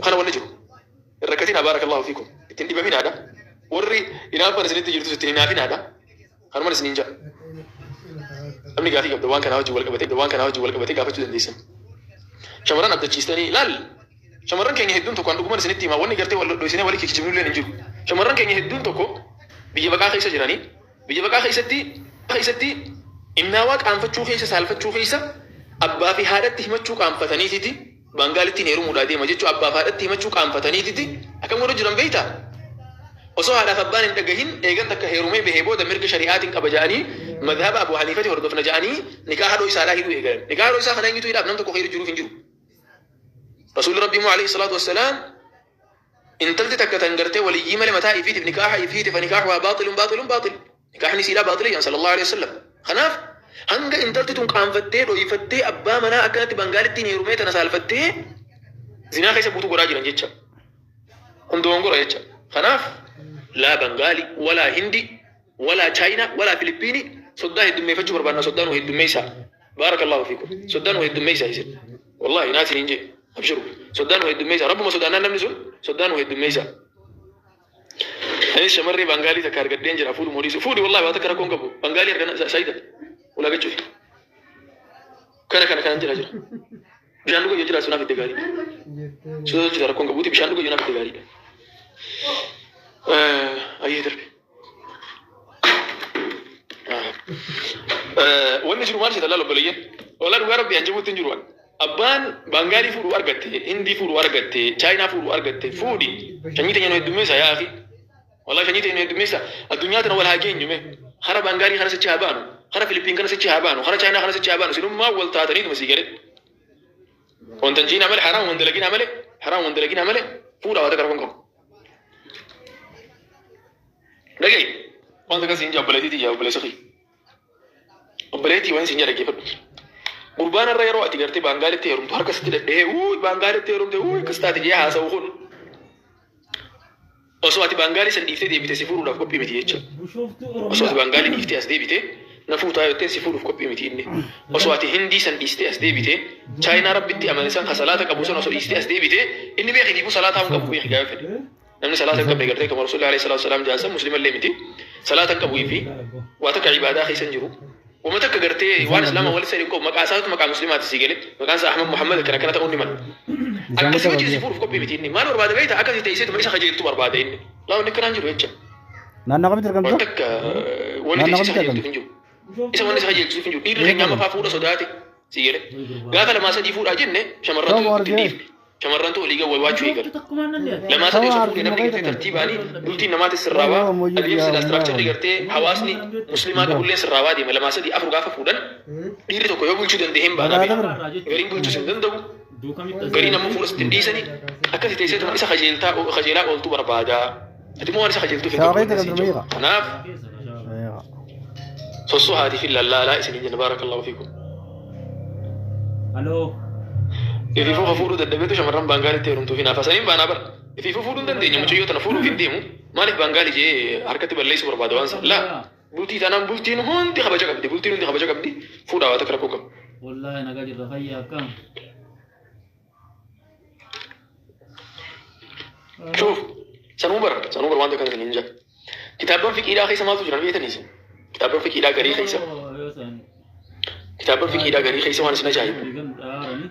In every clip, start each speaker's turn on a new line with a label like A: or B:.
A: Kana wanni jiru. Hin rakkatinaa baarakallahu fiikum. Itti hin dhibaminaadha. Warri hinaaffaan isinitti jirtus itti hin hinaafinaadha. Kanuman isiniin ja'a. Namni gaafii qabda waan kanaa wajjin wal qabatee waan kanaa wajjin wal qabatee gaafachuu dandeessan. Shamarran abdachiistanii laal shamarran keenya hedduun tokko an dhuguman isinitti hima wanni gartee wal dhodhoisinee walii kijibnulleen hin jiru. Shamarran keenya hedduun tokko biyya baqaa keessa jiranii biyya baqaa keessatti keessatti innaawaa qaanfachuu keessa saalfachuu keessa abbaa fi haadhatti himachuu qaanfataniititi Baangaalittiin heerumuudhaa deema jechuu abbaa fi haadhatti himachuu qaanfataniititi akkam godhu jiran beektaa? Osoo haadhaaf abbaan hin dhagahin eegan takka heerumee bahee booda mirga shari'aatiin qaba ja'anii madhaba Abu Haniifati hordofna ja'anii nikaaha dhoysaadhaa hidhuu eegalan. Nikaaha dhoysaa kana eenyutu hidhaaf nam tokko kheyri jiruuf hin jiru. Rasuulli Rabbii immoo alayhi salaatu wassalaam intalti takka tan gartee waliyyii malee mataa ifiitiif nikaaha ifii hidhe fanikaahuhaa baaxilun baaxilun baaxil. Nikaahni isiidhaa baaxili jedhan sallallahu alaihi wasallam. Kanaaf hanga intalti tun qaanfattee dhoyfattee abbaa manaa akkanatti Bangaalittiin heerumee tana saalfattee zinaa keessa buutu godhaa jiran jecha. Kun dogongora jecha. Kanaaf laa Bangaali walaa Hindi walaa Chaayinaa walaa Filipiini soddaa heddummeeffachuu barbaanna soddaa nu heddummeessaa. Baarakallahu fiikum. Soddaa nu heddummeessaa isin. Wallahi naa isiniin jee. Abshiru. Soddaa nu heddummeessaa. Rabbuma sodaannaan namni sun soddaa nu heddummeessaa. Anis shamarree Bangaalii takka argadheen jira fuudhu moo dhiisu. Fuudhi wallahi waa takka rakkoon qabu. Bangaalii argana Saayida. Ulaa gachuufi. Kana kana kanan jira jira. Bishaan dhuga yoo jiraatu naaf itti gaariidha. Suuta hojjeta rakkoon qabuuti bishaan dhuga yoo naaf itti gaariidha. Ayyee darbe. Wanni jiru maal seeta laal obboleeyyan. Walaa dhugaa rabbi an jabuutti hin jiru an. Abbaan Baangaalii fuudhu argatte, Hindii fuudhu argatte, Chaayinaa fuudhu argatte fuudhi. Sanyii teenya nu heddummeessa yaa akhi. Wallahi sanyii teenya nu heddummeessa. Addunyaa tana wal haa geenyu mee. Kara Baangaalii kana sichi haa baanu. Kara Filipiin kana sichi haa baanu. Kara Chaayinaa kana sichi haa baanu. Sinummaa wal taataniituma sii galee. Wanta hin jiinaa malee haraam wanta dalaginaa malee haraam wanta dalaginaa malee fuudhaa waa takka rakkoon qabu. Dhaga'i wanta akkas hin jaa obboleettii tiyya obboleessa kiyya. Obboleettii waan siin jedha dhaggeeffadhu. Gurbaan irra yeroo ati gartee baangaalitti heerumtu harka sitti dhadhahee uuy baangaalitti heerumte uuy akkas taate jee haasa'u kun osoo ati baangaalii san dhiiftee deebite si fuudhuudhaaf qophii miti jecha.
B: Bushooftuu
A: Osoo ati
B: Oromiyaa.
A: baangaalii dhiiftee as deebite na fuutaa jettee si fuudhuuf qophii miti inni. Osoo ati hindii san dhiistee as deebite chaayinaa rabbitti amane san ka salaata qabu san osoo dhiistee as deebite inni beeki dhiifuu salaataa hin qabu beeki gaafa fedhe. Namni salaata hin qabne gartee kama Rasuulli alayhi salaatu wasalaam jedhan san muslima illee miti. Salaata hin qabu fi waa takka ibaadaa keessa hin jiru. Wama takka gartee waan islaamaa walitti hin qabu maqaa isaatu maqaa muslimaati sii gale. Maqaan isaa Ahmad Muhammad akkana akkana ta'uun ni mala. Akkasii wajjin si fuudhuuf qophii miti inni. Maal barbaada beektaa? Akkasii teesseetuma isa kajeeltu barbaada inni. Laa wanni akkanaa hin jiru jecha.
C: Naannoo kamitti
A: Waan
C: argamta?
A: takka wanni
C: Naannoo
A: teessee isa
C: kamitti
A: kajeeltuuf hin jiru.
B: Bushooftuu
A: Isa wanni isa kajeelchisuuf hin jiru. Dhiirri keenya amma faa fuudha sodaate sii gale. Gaafa lamaa sadii fuudhaa jenne shamarrantu
C: Ta'u
A: itti hin
C: argee.
A: dhiifne. Shamarrantu olii gad waywaachuu eegala.
B: Bushooftuu takkumaan nan dhiyaate.
A: Lamaa sadii
C: Ta'u
A: osoo fuudhee
C: argee
A: namni gartee
C: maqaa
A: tartiibaani bultiin namaatis sirraawaa
C: Ta'u ammoo
A: adeemsi
C: jibbiyaa
A: silaa
C: hundaa
A: istiraakcharri gartee hawaasni muslimaa qabulleen sirraawaa deema lamaa sadii afur gaafa fuudhan dhiirri tokko yoo bulchuu danda'e hin baanaa
C: Magaalaa
A: beeka.
C: bira.
A: Gariin bulchuus hin danda'u
B: Duukamitti as
A: gariin ammoo fuula sitti hin dhiisani akkasi teesseetuma isa kajeeltaa kajeelaa ooltu barbaada. Ati immoo waan isa kajeeltuuf hin qabdu
C: Shaawaqee
A: wanni siin
C: tagamtu
A: jedhu.
C: meeqa?
A: Kanaaf
B: keessa kashaa.
C: Meeqa?
A: sossohaatii fi lallaalaa isiniin jenna baarakallahu fiikum.
B: Haloo.
A: Ifiifuu ka fuudhuu dadhabeetu shamarran Baangaalitti heerumtuuf hinaafa. Saniin baanaa bara. Ifiifuu fuudhuu hin dandeenye mucayyoo tana fuudhuuf hin deemu. Maaliif Baangaali jee harkatti balleessuu barbaada waan san. Laa bultii taanaan bultiin hundi kabaja qabdi. Bultiin hundi kabaja qabdi. Fuudhaa waa takka rakkoo qabu.
B: Wallaahi nagaa jirra fayyaa akkam.
A: Shuuf sanuu bara sanuu bara waan takka hin jaa. Kitaabban fiqiidhaa keessa maaltu jira beektanii isin? Kitaabban fiqiidhaa garii keessa
B: Yoo san
A: kitaabban fiqiidhaa garii keessa waan isin ajaa'ibu.
B: eegan dhaarani.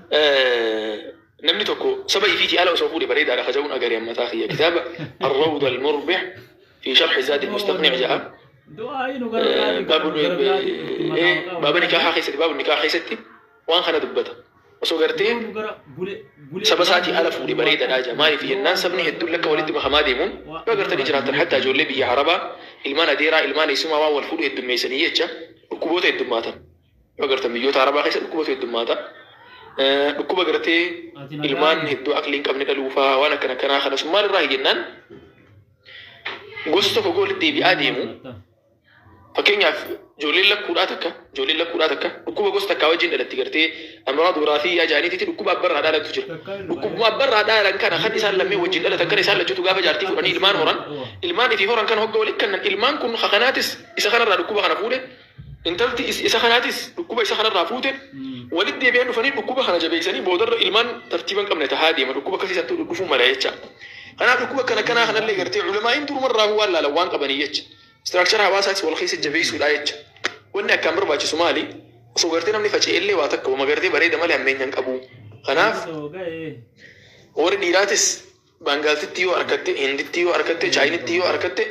A: Namni tokko saba ifiitii ala osoo fuudhe bareedaadha kaja'uun agaree ammataa kiyya kitaaba Ar-Rawda Al-Murbih fi Sharh Zaad Al-Mustaqni' ja'a.
B: Du'aa nu gara biraatiin
A: Baabu
B: gara biraatiin maqaa maqaa
A: baaba nikaahaa keessatti baabu nikaahaa keessatti waan kana dubbata. Osoo gartee
B: nu gara bule bule
A: saba isaatii ala fuudhe bareedaadha jedha. Maaliif jennaan sabni hedduun lakka walitti makamaa deemuun yoo agartanii jiraattan hattaa ijoollee biyya Arabaa ilmaan adeeraa ilmaan eessumaa waan wal fuudhu heddummeessanii jecha dhukkuboota heddummaatan. Yoo agartan biyyoota Arabaa keessa dhukkubatu heddummaata. Dhukkuba gartee ilmaan hedduu aqlii hin qabne dhaluufaa waan akkana akkanaa kana sun maalirraa jennaan gosa tokko walitti deebi'aa deemu. Fakkeenyaaf ijoolleen lakkuudhaa takka ijoolleen lakkuudhaa takka dhukkuba gosa takkaa wajjin dhalatti gartee amraadu wiraasiyyaa jaaniititti dhukkuba abbarraa dhaalantu jira. Dhukkubuma abbarraa dhaalan kana kan isaan lammeen wajjin dhalatan kana isaan lachuutu gaafa jaartii fudhanii ilmaan horan ilmaan ifii horan kana hogga walitti kennan ilmaan kun kanaatis isa kanarraa dhukkuba kana fuudhe intalti isa kanaatis dhukkuba isa kanarraa fuute. Walitti deebi'an dhufanii dhukkuba kana jabeessanii boodarra ilmaan tartiiba hin qabne tahaa deema dhukkuba akkasii santu dhufuu mala jecha. Kanaaf dhukkuba akkana akkanaa kanallee gartee ulamaa'iin durumarraa waan laalan waan qabanii jecha. Structure hawaasaatis wal keessa jabeessuudha jecha. Wanni akkaan barbaachisu maali? Osoo gartee namni faca'ellee waa takka wama gartee bareeda malee hammeenya hin qabu. Kanaaf warri dhiiraatis Baangaaltitti yoo arkatte, Hinditti yoo arkatte, Chaayinitti yoo arkatte,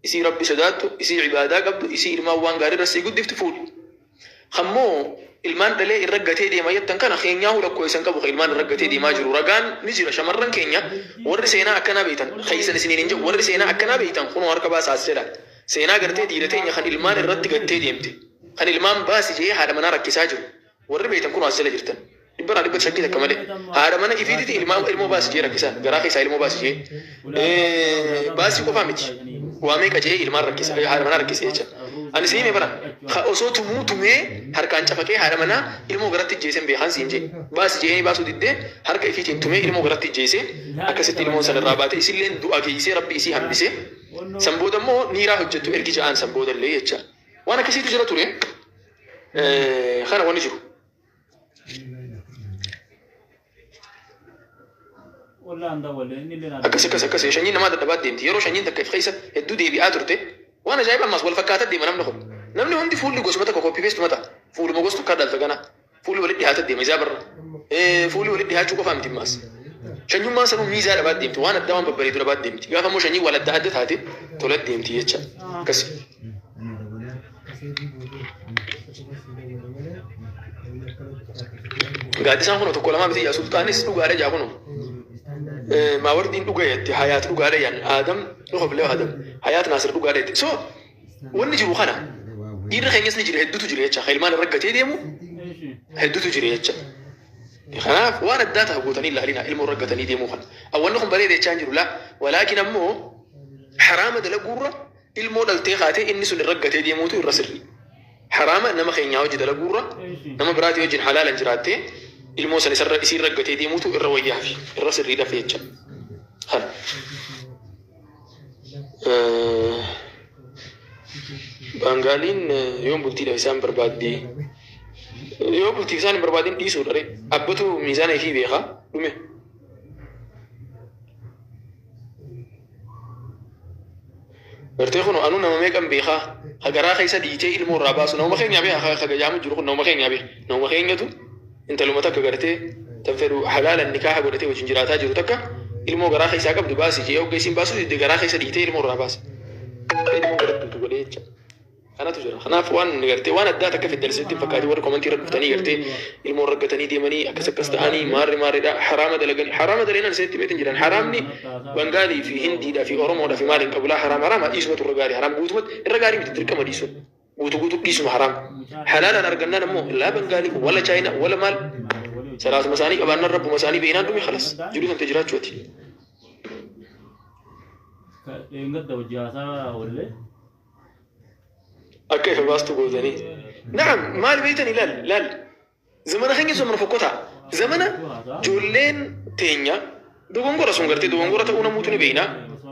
A: isii Rabbi sodaattu, isii ibaadaa qabdu, isii ilmaan waan gaarii irra sii guddiftu fuudhi. Kammoo ilmaan dhalee irra gatee deema jettan kana keenyaahuu lakkoofsa hin qabu kan ilmaan irra gatee deemaa jiru. Ragaan ni jira shamarran keenya warri seenaa akkanaa beektan keessan isiniin hin jedhu warri seenaa akkanaa beektan kunoo harka baasaa as jedha. Seenaa gartee dhiira teenya kan ilmaan irratti gattee deemte kan ilmaan baasi jedhee haadha manaa rakkisaa jiru warri beektan kunoo as jala jirtan. Dhibbarraa dhibbatti shakkii takka malee. Haadha mana ifiititi ilmaa ilmoo baasi jee rakkisa. Garaa keessaa ilmoo baasi jee. Baasii qofaa miti. Waa meeqa jee ilmaan rakkisa haadha manaa rakkise jecha. Ani siin hime bara ka osoo tumuu tumee harkaan cafaqee haadha manaa ilmoo garatti ijjeesen beekaan siin jee. Baasi jeeni baasuu diddee harka ifiitiin tumee ilmoo garatti ijjeese akkasitti ilmoon san irraa baate isilleen du'a geessee rabbi isii hambise. San booda immoo niiraa hojjettu ergi ja'aan san booda illee jecha. Waan akkasiitu jira ture. Kana wanni jiru. Akkas akkas akkas shanyiin namaa dadhabaa deemti. Yeroo shanyiin takka if keessa hedduu deebi'aa turte waan ajaa'iba ammaas wal fakkaataa deema namni kun. Namni hundi fuulli gosuma takka copy paste mata. Fuuluma gostu akka dhalta gana. Fuulli walitti dhiyaata deema isaa barra. Fuulli walitti dhiyaachuu qofaa miti ammaas. Shanyummaan sanuu miizaa dhabaa deemti. Waan addaa waan babbareedu dhabaa deemti. Gaafa immoo shanyiin wal adda adda taate tola deemti jecha. Akkasi. Gaaddisaan kun tokko lamaa miti yaa sulxaanis dhugaadha jaa kunu. Maawardiin dhuga jetti hayaat dhugaadha jaan Aadam dhufa Aadam hayaat Naasir dhugaadha jetti. So wanni jiru kana dhiirri keenyas ni jira hedduutu jira jecha ilmaan irra gatee deemu hedduutu jira jecha. Kanaaf waan addaa ta'a gootanii ilaalina ilmoo irra gatanii deemuu kana. Wanni kun bareeda jechaa hin jiru laa walaakin ammoo haraama dalaguurra ilmoo dhaltee kaatee inni sun irra gatee deemuutu irra sirrii. Haraama nama keenyaa hojii dalaguurra nama biraatii wajjin halaalan jiraattee ilmoo san isarra isii irra gatee deemuutu irra wayyaafi irra sirriidhaaf jecha. Kana. Baangaaliin yoom bultiidhaaf isaan barbaaddi? Yoo bultiif isaan hin barbaadin dhiisuudha ree. Abbatu miizaana ifii beeka dhume. Gartee kun anuu nama meeqan beekaa ka garaa keessa dhiitee ilmoo irraa baasu nama keenya beeka ka gajaamu jiru kun nama keenya beeka nama keenyatu intaluma takka gartee tan fedhu halaalan nikaaha godhatee wajjin jiraataa jiru takka ilmoo garaa keessaa qabdu baasi jee hogga isiin baasuu didde garaa keessa dhiitee ilmoo irraa baasa. Ilmoo gara duutu godhee jecha. Kanatu jira. Kanaaf waan gartee waan addaa takka fiddan isinitti hin fakkaatin warri komantii irra dhuftanii gartee ilmoo raggatanii deemanii akkas akkas ta'anii maarri maarridha haraama dalaganii haraama dalaganii isinitti beetin jiran haraamni Bangaalii fi Hindiidha fi Oromoodha fi maal hin qabu laa haraam haraama dhiisumatu irra gaarii haraam guutumatti irra gaarii miti dirqama dhiisuun guutu guutu dhiisuma haraam halaalaan argannaan ammoo laa Bangaalii wala Chaayinaa wala maal salaatuma isaanii qabaannaan rabbuma isaanii beeknaan dhume kalas jiruu tante jiraachuuti.
B: Dheengadda hojii haasaa oollee.
A: Akka ifa baastu gootanii. Na'am maal beektan ilaal laal zamana keenya zamana fokkotaa zamana ijoolleen teenya dogongora sun gartee dogongora ta'uu namuutu ni beekna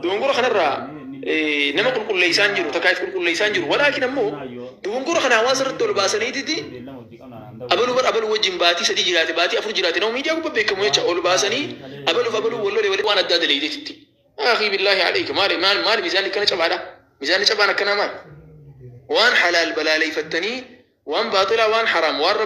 A: dogongora kanarraa nama qulqulleessaan jiru takkaa if qulqulleessaan jiru walaakin ammoo dogongora kana hawaasa irratti ol baasaniititi abaluu bar abaluu wajjin baatii sadii jiraate baatii afur jiraate nama miidiyaa gubbaa beekamu jecha ol baasanii abaluuf abaluu wal lolee wal waan addaa daleeydeetitti. Akhi billaahi alayka maali maal maali miizaanni akkana cabaadha miizaanni cabaan akkanaa maal waan halaal balaaleyfattanii waan baaxilaa waan haraam waan